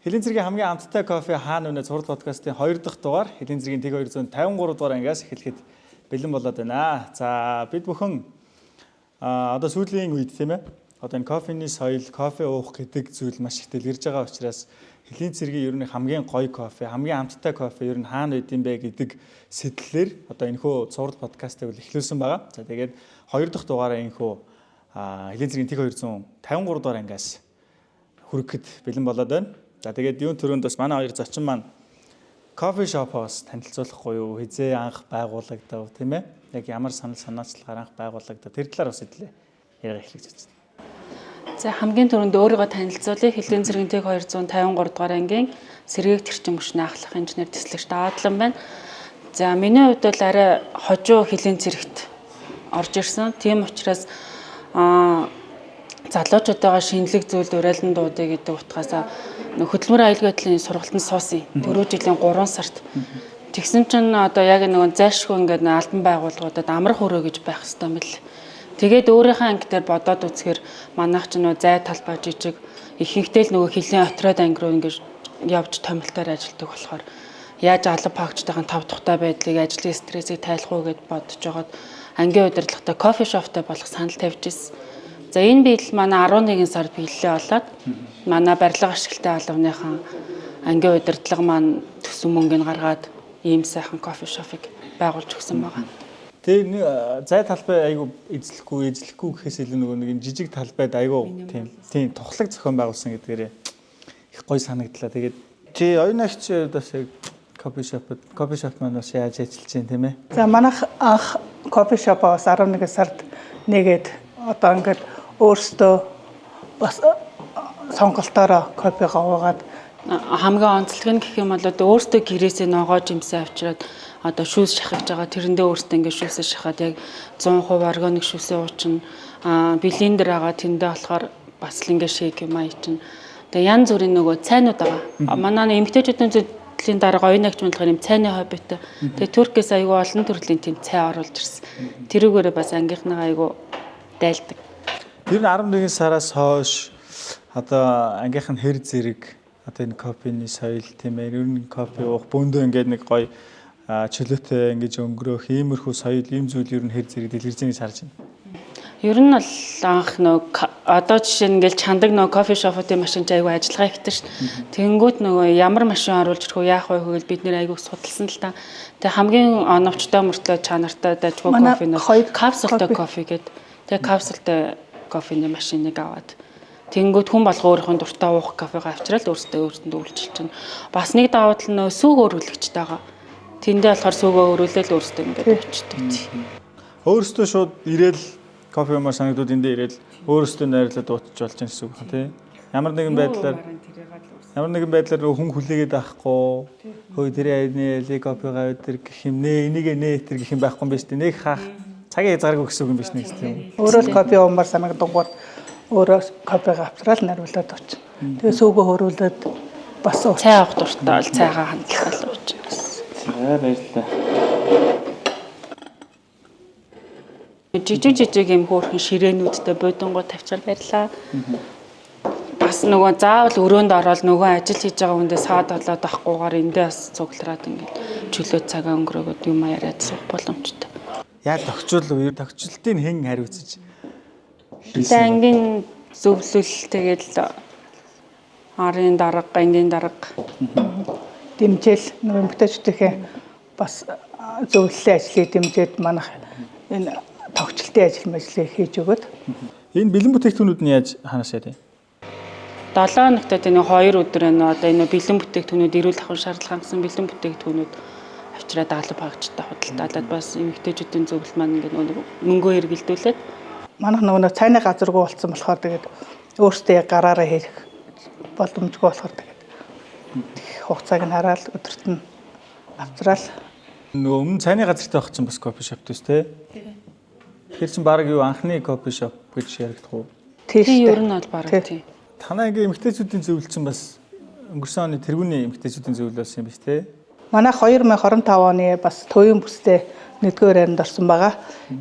Хөлийн цэргийн хамгийн амттай кофе хаана үнэ цуврал подкастын 2 дахь дугаар Хөлийн цэргийн тэг 253 дугаар ангиас эхлэхэд бэлэн болоод байна. За бид бүхэн одоо сүүлийн үед тийм ээ. Одоо энэ кофений соёл, кофе уух гэдэг зүйл маш их дэлгэрж байгаа учраас хөлийн цэргийн ер нь хамгийн гоё кофе, хамгийн амттай кофе ер нь хаана байд юм бэ гэдэг сэтлэлээр одоо энэхүү цуврал подкастыг бол эхлүүлсэн байгаа. За тэгээд 2 дахь дугаараа энэхүү хөлийн цэргийн тэг 253 дугаар ангиас хүргэхэд бэлэн болоод байна. За тэгээд юун төрөнд бас манай хоёр зочин маань coffee shop-оос танилцуулахгүй юу? Хизээ анх байгуулагдав, тийм ээ? Яг ямар санал санаачлагаар анх байгуулагдав? Тэр талаар бас хэдлээ. Яриа эхлэж байна. За хамгийн түрүүнд өөрийгөө танилцуулъя. Хөлийн цэргийн тэг 253 дугаар ангийн сэргээх тэрчин мөчний ахлах инженер тэслэгч Даадлан байна. За миний хувьд бол арай хожуу хөлийн цэрэгт орж ирсэн. Тийм учраас залуучуудаа шинэлэг зүйлд уриалан дуудъя гэдэг утгаасаа хөдөлмөр аюулгүй байдлын сургалтанд суусан. Түрүү жилийн 3 сард. Тэгсэн чинь одоо яг нөгөө зайлшгүй ингээд албан байгууллагуудад амрах өрөө гэж байх хэрэгтэй юм бэл. Тэгээд өөрийнхөө анги дээр бодоод үзэхээр манайх ч нөгөө зай талбай жижиг ихэнхдээ л нөгөө хөлийн отроод анги руу ингээд явж томилтоор ажилладаг болохоор яаж алба пагчтайхан тав тухтай байдлыг ажлын стрессийг тайлах уу гэд бодож жогод ангийн удирдлагатай кофе шоптой болох санал тавьж ирсэн. За энэ биелэл манай 11 сард биелэлээ болоод манай барилга ашигтай албаныхан ангийн удирдлага маань төсөн мөнгөний гаргаад ийм сайхан кофе шопыг байгуулж өгсөн байгаа. Тэгээ зай талбай айгу эзлэхгүй гэхээс илүү нөгөө нэг юм жижиг талбайд айгу тийм тухлаг зохион байгуулсан гэдгээрээ их гоё санагдлаа. Тэгээд тий оюун агч бас яг coffee shop маань бас яаж ажиллаж байна тийм ээ? За манайх анх coffee shop-оос 11 сард нэгээд одоо ингээд өөрсдөө бас сонголтоороо кофегаа уугаад хамгийн онцлог нь гэх юм бол одоо өөртөө гэрээсээ ногоо жимсээ авчираад одоо шүүс шахаж байгаа тэрэндээ өөртөө ингээд шүүсээ шахаад яг 100% органик шүүсээ уучна. Блендер байгаа тэндээ болохоор бас л ингээд шейк юм аа чинь. Тэгээ янз бүрийн нөгөө цайнууд байгаа. Манай эмэгтэйчүүдийн зөвлөлийн дарга оюун агч болохоор юм цайны хоббитой. Тэгээ Туркээс айгүй олон төрлийн тийм цай оруулж ирсэн. Тэрүүгээрээ бас ангийнхныгаа айгүй дайлдаг. Тэр нь 11 сараас хойш одоо ангийнх нь хэр зэрэг одоо энэ кофений соёл тийм ээ ер нь кофе уух бөөндөө ингээд нэг гоё чөлөөтэй ингэж өнгөрөөх иймэрхүү соёл ийм зүйл ер нь хэр зэрэг дэлгэрж байгааг харж байна. Ер нь бол анх нөгөө одоо жишээ нь ингээл чандаг нөгөө кофе шопуудын машин ч айгүй ажиллагаа ихтэй шүү дээ. Тэнгүүт нөгөө ямар машин оруулж ирэх үү яах вэ гэвэл бид нэр айгүй судалсан л та. Тэгээ хамгийн оновчтой мөртлөө чанартай дажгүй кофе нь капсултай кофе гэдэг. Тэгээ капсултай кофений машиныг аваад тэнгүүт хүн болго өөрийнх нь дуртай уух кофегаа авчирал өөртөө өөртөнд үйлчилж байна. Бас нэг давуу тал нөгөө сүүг өрүүлэгчтэй байгаа. Тэндээ болохоор сүүгөө өрүүлэл өөртөө ингээд уучдаг. Өөртөө шууд ирээл кофе уумаар санагдууд эндээ ирээл өөрөөсөө найрлаад уучж болж байгаа гэсэн үг тий. Ямар нэгэн байдлаар хүн хүлээгээд авахгүй. Хөөе тэр айны эли кофегаа өдр гэх юм нэ энийг нэ тэр гэх юм байхгүй юм биш тий. Нэг хаах цагийн хязгааргүй гэсэн үг юм биш нэг тийм. Өөрөө л кофе уумаар санагдангууд өөрөө кофегаа авчраад нариулаад уучна. Тэгээ сүүгөө хөрүүлээд бас ууч. Цай авах дуртай бол цайгаа хандлагаал ууч гэсэн. За баярлалаа. Жижиг юм хөөрхөн ширээнүүдтэй бодонгоо тавьчаар баярлаа. Бас нөгөө заавал өрөөнд ороод нөгөө ажил хийж байгаа хүндээ саад болоод авахгүйгээр эндээ бас цуглараад ингээд чөлөө цагаа өнгөрөөгөөд юм яриад суух боломжтой. Яаж тохиолдол вэ? Тохиолдлыг хэн хариуцаж хийсэн? Ангийн зөвлөл тэгэл арын дарга, ангийн дарга дэмжээл нөгөө эмэгтэйчүүдийнхээ бас зөвлөлийн ажлыг дэмжиж манайх энэ тогтчлтын ажил мэжлийг хийж өгöd. Энэ бэлэн бүтээгдэхүүнүүд нь яаж хаанаас яа тийм? 7 хоногт энэ 2 өдөр энэ одоо энэ бэлэн бүтээгдэхүүнүүд эрүүл ахуйн шаардлага хангасан бэлэн бүтээгдэхүүнүүд авчираад алба пагчтай худалдаалаад бас эмэгтэйчүүдийн зөвлөл маань ингээд мөнгөө эргэлдүүлээд манайх нөгөө цайны газаргүй болсон болохоор тэгээд өөрсдөө яг гараараа хийх боломжгүй болохоор тэгээд хугацааг нь хараад өдөрт нь авчраал. Нөгөө өмнө цайны газартай байх чинь бас кофе шоп төс тий. Тэгэхээр чин баг юу анхны кофе шоп гэж яригдах уу? Тийм ер нь бол баг тий. Танай ингээ эмэгтэйчүүдийн зөвлөл чинь бас өнгөрсөн оны тэргүүний эмэгтэйчүүдийн зөвлөл болсон юм биш тий. Манай 2025 оны бас төвийн бүстэй 1-р хайранд орсон байгаа.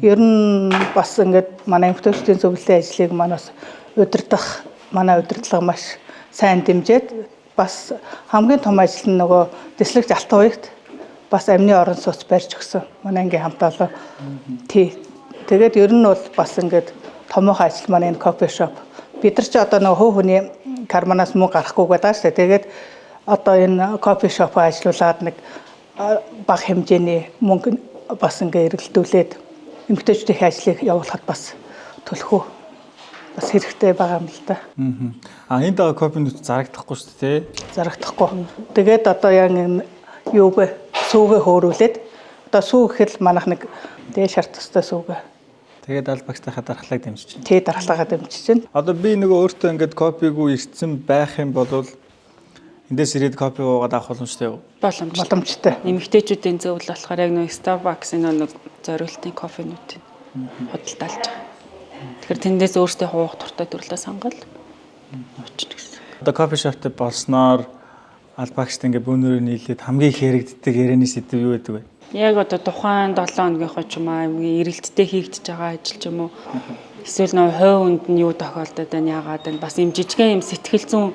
Ер нь бас ингээд манай эмэгтэйчүүдийн зөвлөлийн ажлыг манай бас удирдах, манай удирдлага маш сайн дэмжиж Бас хамгийн том ажил нь нөгөө дэслэгч алтан уягт бас амны орон сууц барьж өгсөн. Манай ангийн хамт олон. Тий. Тэгээд ер нь бол бас ингээд томоохон ажил маань энэ кофе шоп. Бид нар ч одоо нөгөө хувь хүний карманаас мөнгө гарахгүй гэдэг шүү дээ. Тэгээд одоо энэ кофе шопоо ажилуулад нэг бага хэмжээний мөнгө бас ингээ эргэлдүүлээд эмэгтэйчүүдийн ажлыг явуулахад бас төлхөө бас хэрэгтэй байгаа юм л да. А энд байгаа кофенүүд зарагдахгүй шүү дээ. Зарагдахгүй. Тэгээд одоо яг энэ юуг сүүгээ хөөрүүлээд одоо сүү гэхэд л манайх нэг дээд шарт төстэй сүүгээ. Тэгээд аль багтайхаа дархлааг дэмжиж байна. Тэ дархлаагаа дэмжиж байна. Одоо би нөгөө өөртөө ингээд кофегүй ирсэн байх юм бол эндээс ирээд кофе уугаад авах боломжтой юу? Боломжтой. Боломжтой. Эмэгтэйчүүдийн зөвлөл болохоор яг нөгөө Starbucks-ын нэг зориултын кофенүүдийг худалдаалж байгаа. Тэгэхээр тэндээс өөртөө хуух дуртай төрлөө сонгол очно гэсэн. Одоо кофе шоптой болсноор албагчд ингээд бөөнөрөө нийлээд хамгийн их яригддаг ярианы сэдэв юу гэдэг вэ? Яг одоо тухайн 7 хоногийнхоо ч юм аа эрэлттэй хийгдэж байгаа ажил ч юм уу эсвэл нөгөө хувь хүнд нь юу тохиолдод байна, яагаад байна, бас юм жижигхэн юм сэтгэл зүйн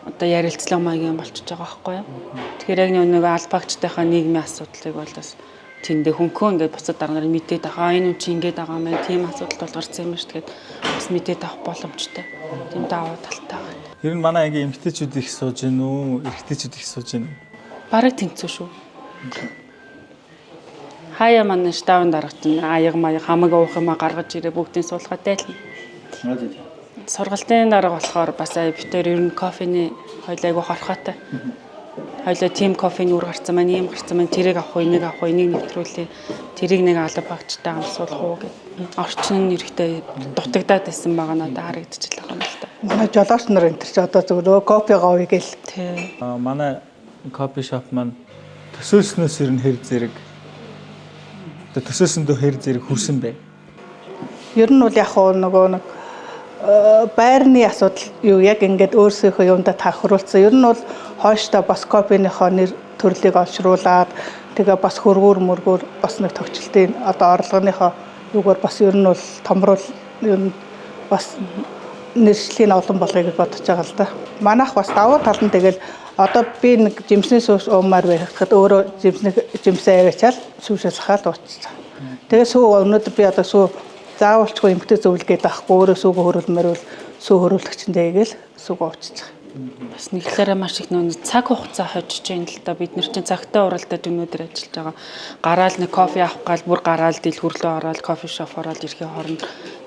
одоо ярилцлага маягийн болчихж байгаа байхгүй юу. Тэгэхээр яг нөгөө албагчдынхаа нийгмийн асуудлыг бол бас тэндээ хөнхөө ингээд бусад дарга нарын мэдээд байгаа. Энэ үн чи ингээд байгаа юм байна. Тийм асуудал тулгарсан юм шүү тэгээд бас мэдээд авах боломжтой. Тийм давуу талтай байна. Ер нь манай ангийн эмэгтэйчүүд их сууж гин үү, эрэгтэйчүүд их сууж гин үү? Бараг тэнцүү шүү. Хаяа манай штабын дарга чинь аяг маяг хамаг уух юмаа гаргаж ирээ бүгдийн суулгаад дайлна. Сургалтын дарга болохоор бас ая битэр ер нь кофений хоёул айгу хорхоотой. Хоёулаа тим кофений үр гарцсан маань, ийм гарцсан маань тэрийг авах уу, энийг авах уу, энийг нэвтрүүлээ. Тэрийг нэг алба багчтай амсуулах уу гэд. Орчин нь эрэхтэй дутагдаад байсан байгаа надад харагдчихлаа юм л та. Манай жолооч нар энэ төр чи одоо зөвхөн кофе гоовё гэл. Тий. Манай кофе шоп маань төсөөснөөс ер нь хэр зэрэг одоо төсөөсөндөө хэр зэрэг хүрсэн бэ? Ер нь бол яг хуу нөгөө нэг байрны асуудал юу яг ингээд өөрсдийнхөө юмдаа тохируулсан. Ер нь бол хойштоо бас кофеныхоо нэр төрлийг олшруулад тэгээ бас хөргүүр мөргүүр бас нэг төгчлөлтийн одоо орлогыныхоо юугаар бас ер нь бол томруул ер нь бас нэршлийг олон болгоё гэж бодож байгаа л да. Манайх бас давуу тал нь тэгэл одоо би нэг жимсний сүүс уумаар байхад өөрөө жимсний жимсээ аваачаал сүүшээ сахаал ууччих. Тэгээ сүү өнөөдөр би одоо сүү заавалчгүй эмгтэй зөвлө гээд авахгүй өөрөө сүүгөө хөрвөлмөр бол сүү хөрвөлөгч нь тэгээл сүүгөө ууччих. Бас нэг талаараа маш их нөө цаг хугацаа хожиж байна л да. Бид нар чинь цагтаа уралдаад өнөөдөр ажиллаж байгаа. Гараал нэг кофе авах гал бүр гараал дэлгүүр рүү ороод кофе шоп ороод ирэхийн хооронд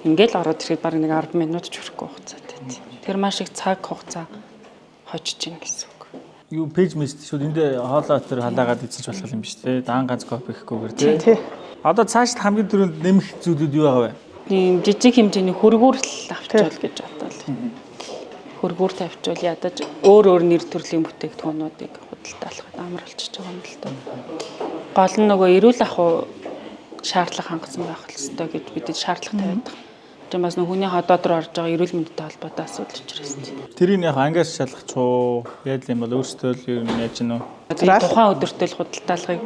ингээл ороод ирэхэд бараг нэг 10 минут ч хүрэхгүй хугацаатай. Тэр маш их цаг хугацаа хожиж байна гэсэн үг. Юу пэйж мэс шууд энд хоолоо тэр халаагаад эзэлж болох юм биш үү? Даан ганц кофе гэхгүйгээр тий. Тий. Одоо цаашд хамгийн түрүүнд нэмэх зүйлүүд юу байгаа вэ? Тийм жижиг хэмжээний хөргүүр л авчвал гэж бодлоо. Хөргүүр тавьчвал ядаж өөр өөр нэр төрлийн бүтээгдэхүүнүүдийг худалдаалахад амар болчихж байгаа юм л да. Гол нь нөгөө эрүүл ахуй шаардлага хангасан байх ёстой гэж бид шаардлага тавиад байгаа. Тийм бас нөгөө хүний ходоод руу орж байгаа эрүүл мэндтэй холбоотой асуудал учраас. Тэрийг яг ангиас шалгах уу? Яаж юм бол өөрсдөө л ер нь яаж гэнэ үү? Одоо тухайн өдөртөө л худалдаалахыг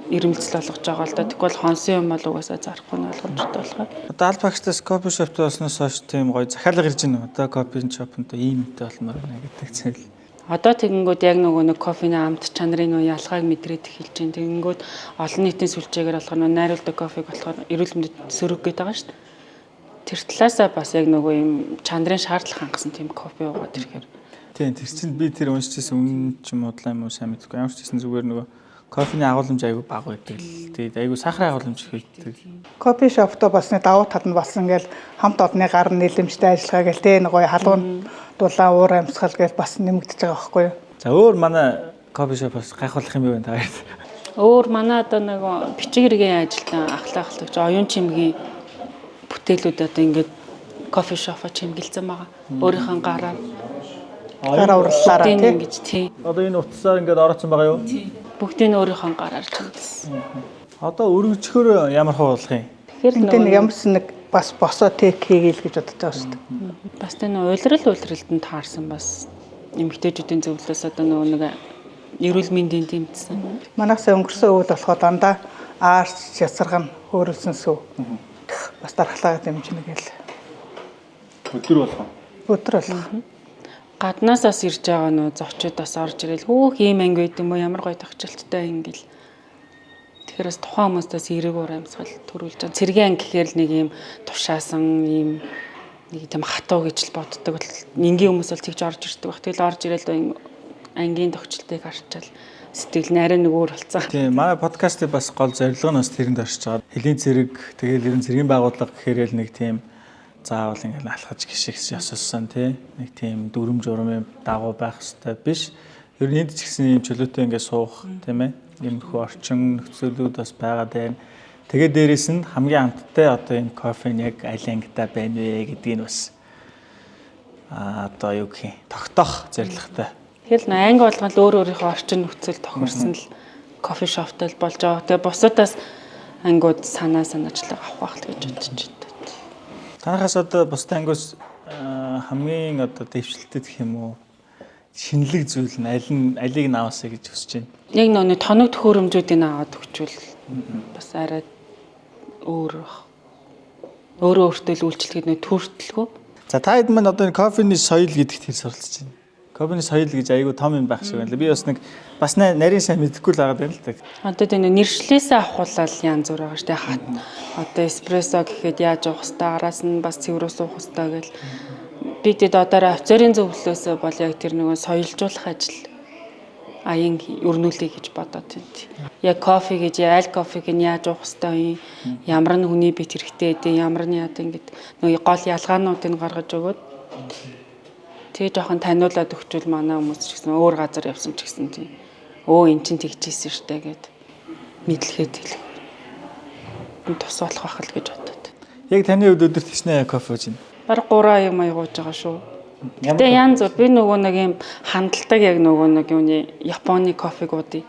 ирэмэлцэл болгож байгаа л да. Тэгвэл хонсын юм бол угаасаа зарахгүй нь ойлгомжтой болохоор. Одоо Албагчдаас кофе шоптой болсноос хойш тийм гоё захиалга ирж байна. Одоо кофе шопонд ийм юмтай болмоор байна гэдэг зүйл. Одоо тэгэнгүүт яг нөгөө нэг кофений амт чанарын нөө ялгааг мэдрээд эхэлж байна. Тэгэнгүүт олон нийтийн сүлжээгээр болохоор нөө найруулдаг кофег болохоор эрүүл мэндэд сөрөг гэдэг байгаа шүү дээ. Тэр талаасаа бас яг нөгөө юм чанарын шаардлага хангасан тийм кофе уугаад ирэхээр Тийм тэр чинь би тэр уншижсэн үнэн ч юм удлаа юм уу сайн мэдэхгүй. Ямар ч гэсэн зүгээр нөгөө кофений агуулмж айгүй бага байдаг л. Тэгээд айгүй сахарын агуулмж их байдаг. Кофе шоптой болсны давуу тал нь болсон ингээл хамт олонны гар нийлэмжтэй ажиллагаа гэл тэ нэг гоё халуун дулаан уур амьсгал гэл бас нэмэгдэж байгаа байхгүй юу? За өөр манай кофе шоп бас гайхуулах юм юу вэ та хоёрт? Өөр манай одоо нөгөө бичиг хэргийн ажилтан ахлаа ахлагч оюун чимгийн бүтээлүүд одоо ингээд кофе шопо чимгэлсэн байгаа. Өөрийнхөө гараар Гар урлалаараа бүгдийг тий. ингэж тий. Одоо энэ утсаар ингээд ороцсон байгаа юу? Бүгдийг нь өөрийнхөө гараар чимгэлсэн. Одоо өргөжхөр ямар хуу болох юм? Тэгэхээр Энд нэг нөгөө ямар ч нэг бас босоо тек хийгээл гэж бодож байгаа шүү дээ. бас тэ нөгөө улирал улиралд нь таарсан бас эмэгтэйчүүдийн зөвлөлөөс одоо нөгөө нэг эрүүл мэндийн тэмцсэн. Манайхсаа өнгөрсөн өвөл болохоор дандаа аарч яцарган хөөрөлсөн сүү. Бас дархлаагаа дэмжинэ гэл. Өдөр болгон. Өдөр болох. Гаднаас бас ирж байгаа нөө зочид бас орж ирэл хөөх ийм анги байд юм уу, ямар гоё тогтчлттой ингээл. Тэгэхээр бас тухайн хүмүүстээс эерэг уур амьсгал төрүүлж байгаа. Цэргийн анги гэхээр л нэг ийм тушаасан ийм нэг тийм хатуу гэж л боддог. Энгийн хүмүүс бол тэгж орж ирдэг баг. Тэгэл орж ирэл ангийн тогтчлтыг харчаал сэтгэл нь арай нэг өөр болцсон. Тийм, манай подкастын бас гол зорилго нь бас тэрэнд оршиж байгаа. Хөлийн цэрэг, тэгэл ерэн цэргийн байгууллага гэхээр л нэг тийм заавал ингээл алхаж гიშгс ёсолсон тий. Нэг тийм дүрм журмын дагуу байх хэрэгтэй биш. Ер нь энд ч гэсэн ийм чөлөөтэй ингээд суух тийм ээ. Иймэрхүү орчин нөхцөлүүд бас байгаад байна. Тэгээд дээрэс нь хамгийн амттай одоо энэ кофе нь яг аль ангидаа байна вэ гэдгийг нь бас одоо юу гэх юм тогтоох зорилготой. Тэгэл нөө анги болгон л өөр өөрийнхөө орчин нөхцөл тохирсон л кофе шоптой л болж байгаа. Тэгээ бусадаас ангиуд санаа санаачлаг авах байх л гэж бодож байна. Танахаас одоо бусад ангиус хамгийн одоо дэвшлэлтэй гэх юм уу шинэлэг зүйл нь аль нь алийг нь аваасаа гэж хүсэж байна. Яг нөө тоног төхөөрөмжүүдийг аваад өгчвөл бас арай өөр бах. Өөрөө өөртөө л үйлчлэхэд нөө төртлгөө. За та хэд маань одоо энэ кофений соёл гэдэгт хэр суралцж байна? Кофений соёл гэж айгүй том юм байх шиг байна л. Би бас нэг бас нарийн сайн мэдэхгүй л байгаа юм л да. Одоо тэр нэршлээсээ авахулаад янз бүр байгаа шүү дээ. Хат одоо эспрессо гэхэд яаж уух хэвээр, араас нь бас цэврүү суух хэвээр гэл. Би тэд одоороо офицерын зөвлөлөөсөө бол яг тэр нөгөө соёлжуулах ажил аян өрнүүлэе гэж бодоод байна. Яг кофе гэж аль кофег нь яаж уух хэвээр юм, ямар нь хүний бит хэрэгтэй гэдэг, ямар нь яад ингэд нөгөө гол ялгаануудыг гаргаж өгөөд тэгээ жоохон таниулаад өгчвөл манай хүмүүс ч гэсэн өөр газар явсан ч гэсэн тийм өө эн чин тэгжсэн штэ гэд мэдлэхэд хэлэх. Тус болох байх л гэж бодод. Яг таны хувьд өдөрт хичнээн кофе ууж байна? Бараг 3 юм аяг ууж байгаа шүү. Гэтэ янз бүр би нөгөө нэг юм хандалдаг яг нөгөө нэг юуны Японы кофег уудыг.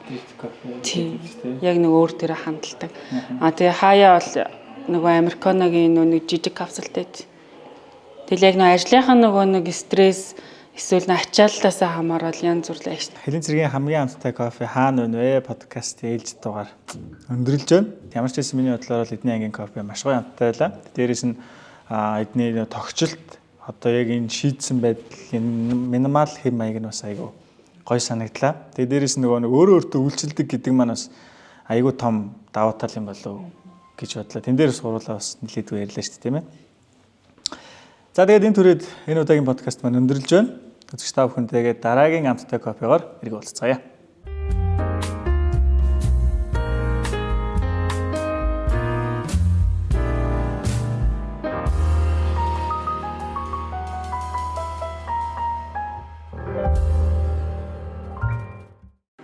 Тийм. Яг нэг өөр төрө хандалдаг. А тэгээ хаяа бол нөгөө американогийн нөгөө нэг жижиг капсултай. Тэгэл яг нөгөө ажлынхаа нөгөө нэг стресс эсвэл нэг ачааллаасаа хамаарал янз бүр л ааш. Хэлийн цэргийн хамгийн амттай кофе хаана байна вэ? Подкаст ээлж дугаар өндөрлж байна. Ямар ч байсан миний бодлоор бол эдний ангийн кофе маш гоё амттай байлаа. Дээрээс нь эдний тогтчлт одоо яг энэ шийдсэн байдал энэ минимал хэм маяг нь бас айгүй гоё санагдлаа. Тэгээ дээрээс нь нөгөө нэг өөрөө өөртөө үйлчилдэг гэдэг маань бас айгүй том давуу тал юм болов гэж бодлоо. Тэн дээрээс гурлаа бас нэлээдгүй ярьлаа шүү дээ, тийм ээ. За тэгээд энэ түрээд энэ удаагийн подкаст маань өндөрлж байна. Үзэгч та бүхэнтэйгээ дараагийн амттай кофегоор эрг уулзцаая.